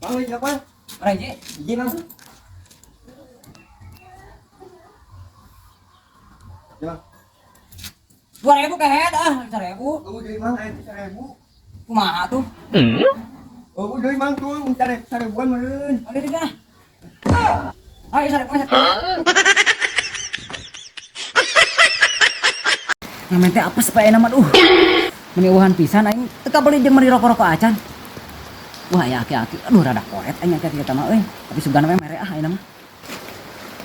Mang, hiji apa? Mana hiji? Hiji, Mang. Ya, Mang. 2000 kehed ah, 1000. Oh, deui, Mang, aya 1000. Kumaha tuh? Oh, deui, Mang, tuh seribuan meureun. Ada di sana. Ayo 1000 1000. Ngamen teh apes pa nama duh. Meni pisan aing teu kabeli jeung meuli rokok-rokok acan. Wah, aya aki-aki. Aduh, rada koret aing aki-aki eta mah euy. Tapi sugana we mere ah ayeuna mah.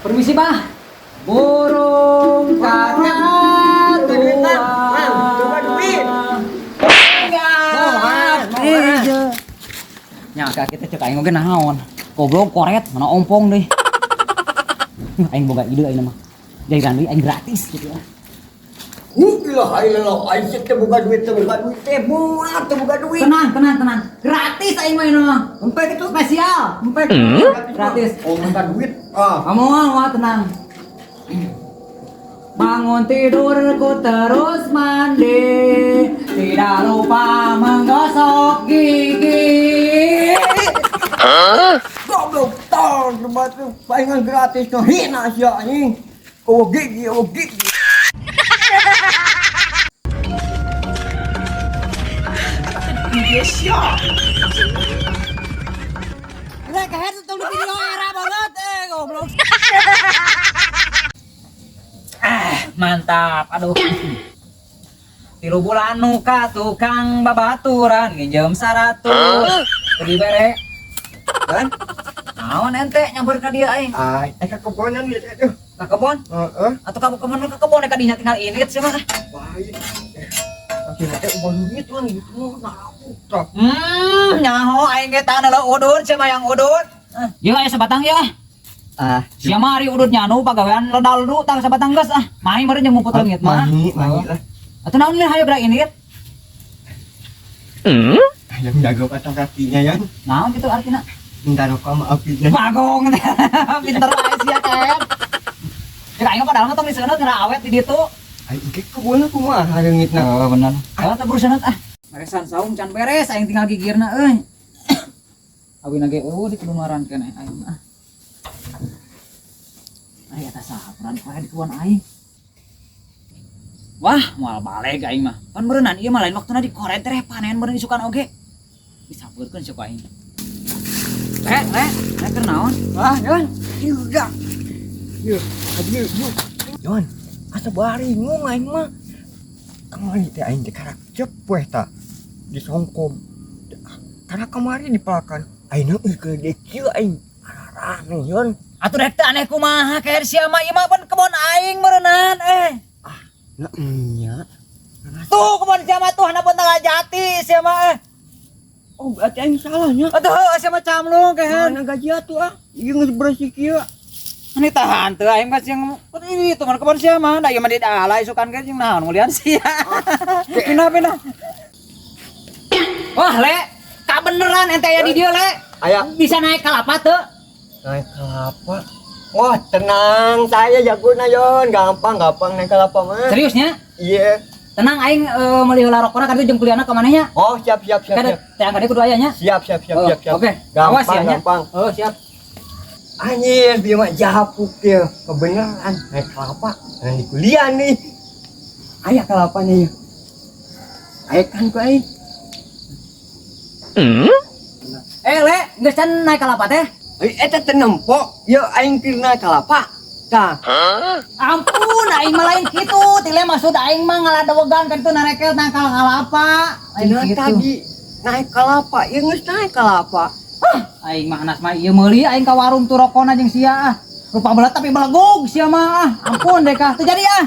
Permisi, Bah. Burung kakak tua. Coba duit. Enggak. Nya aki-aki teh cek aing oge naon. Goblok koret, mana ompong deui. Aing boga ide ayeuna mah. Jairan deui aing gratis gitu ah. Gila, aing lo, aing teh boga duit, teh boga duit, teh moal teh boga duit. Tenang, tenang, tenang. Gratis aing mah ini mah. Empe gitu. Spesial. Empe. Gratis. Oh, minta duit. Ah. Kamu mau tenang. Bangun tidurku terus mandi, tidak lupa menggosok gigi. Goblok tol batu palingan gratis no hina sia anjing. Oh gigi, oh gigi. Udah keher tuh di video era banget, goblok. Ah, mantap. Aduh. 3 bulan nuka tukang babaturan nginjem 100. Beli bere. Kan? Naon ente nyamper ka dia aing? Ah, ka kebonan ieu teh. Ka kebon? Heeh. Atau ka kebon ka kebon ka dinya tinggal init sih mah. Baik. Akhirnya teh ubah duit mah gitu nah tah. Nyaho aing ge tanah lo udud sia mah yang udud. Ieu aya sabatang ya. Ah, Sia mah ari udud nyanu pagawean ledal du tang sabatang geus ah. Mahi meureun jeung ngumput leungit mah. Mahi, mahi lah. Atuh naon ieu hayo geura init? Yang jago patah kakinya ya. Naon kitu artina? Minta rokok sama apinya. Bagong pinter wae sia kan. Cek aing padahal mah tong diseuneu geura awet di ditu. Aing ge kebun kumaha leungitna. Oh bener. Kalau teh berusaha ah. Beresan saung can beres aing tinggal gigirna euy. Awina ge eueuh di keluaran keneh aing mah. Ai eta sahaperan koe di kebon aing. Wah, moal baleg aing mah. Pan meureunnan ieu mah lain waktuna dikoret teh panen meureun isukan oge. Disapeurkeun sok aing. Le, le, le keur naon? Wah, Yon. Juga. Yeuh, aduh, yeuh. Yon, asa baringung aing mah. Kamari teh aing teh karak cepeh ta. Disongkob. Karena kamari dipelakan. Aing euy gede kieu aing. Ararane Yon. Atuh rek teh aneh kumaha kaer sia mah ieu mah pan kebon aing meureunnan eh. Ah, nah nya. Tuh kebon sia mah tuh handapun tangga jati sia mah eh. Oh, berarti aing salahnya. Atuh heuh sia mah camlung keher. Mana gaji atuh ah? Ieu geus bersih kieu. Ini tahan tuh aing mah yang ini tuh mana kebon sia mah da ieu mah di alai sukan ge jeung naon ngulian sia. Pindah pindah. Wah, Le, kabeneran ente aya di dieu, Le. Aya. Bisa naik kalapa teu? Naik kelapa. Wah, tenang, saya jagona Yon, gampang gampang naik kelapa mah. Seriusnya? Iya. Tenang aing meuli heula rokona kan itu jeung kuliahna ka manehnya. Oh, siap siap siap. Kan Siap. teh angkat kudu aya nya. Siap siap siap Oh, siap siap. oke. Gampang Awas ya, nya. gampang. Oh, siap. Anjir, dia mah japuk dia. Kebenaran naik kelapa. Nah, di kuliah nih. Aya kelapanya ya. Aya kan ku aing. Le, geus can naik kalapa teh? Eta teh nempo, ya aing keur naik kalapa. Tah. Ampun, aing mah lain kitu. Tile maksud aing mah ngaladewegan kan itu narekel nangkal kalapa. Lain Nah, kitu. tadi naik kalapa, ya geus naik kalapa. Hah, aing mah anas mah ieu meuli aing ka warung tuh rokona jeung sia ah. Rupa belat tapi belegug sia mah ah. Ampun deh kah. Teu jadi ah.